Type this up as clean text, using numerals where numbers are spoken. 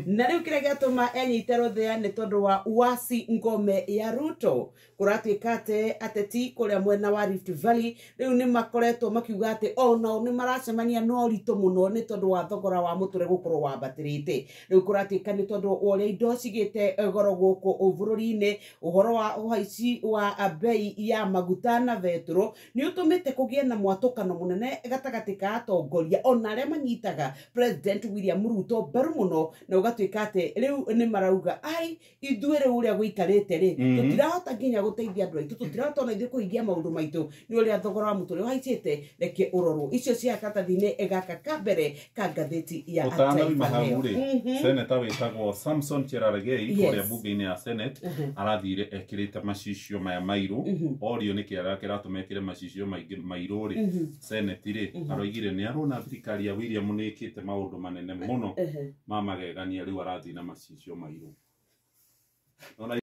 Na rĩu kĩrĩa gĩatũma enyite rũthĩa nĩ tondũ wa uasi ngome ya Ruto. Kũratuĩka atĩ ateti kũrĩa mwena wa Rift Valley rĩu nĩ makoretwo makiuga atĩ onao nĩ maracemania na ũritũ mũno nĩ tondũ wa thogora wa mũtũrĩre gũkorwo wambatĩrĩte. Rĩu kũratuĩka nĩ tondũ wa ũrĩa indo cigĩte goro gũkũ bũrũri-inĩ, ũhoro wa ũhaici wa bei ya maguta na betũrũ nĩ ũtũmĩte kũgĩe na mwatũkano mũnene gatagatĩ ka atongoria ona arĩa manyitaga President William Ruto mbaru mũno, na ũgatuĩka atĩ rĩu nĩ marauga ai ithuĩ rĩu ũrĩa gũikarĩte rĩ, tũtirahota nginya gũteithia andũ aitũ, tũtirahota ona ithuĩ kũhingia maũndũ maitũ nĩ ũrĩa thogora wa mũtũrĩre ũhaicĩte. Reke ũrorwo icio cia karatathi-inĩ gaka ka mbere ka ngathĩti ya Ũtanauma Taifa hau Leo. rĩ, seneta wĩtagwo Samson Cherargei kũrĩa bunge-inĩ ya Senate arathire ekĩrĩte macicio maya mairũ. Orio nĩ kĩara kĩratũma ekĩre macicio maingĩ mairũ rĩ Senate rĩ, aroigire nĩ arona thirikari ya William nĩ ĩkĩte maũndũ manene mũno ma magegania, rĩu arathiĩ na macicio mairũ. Nona.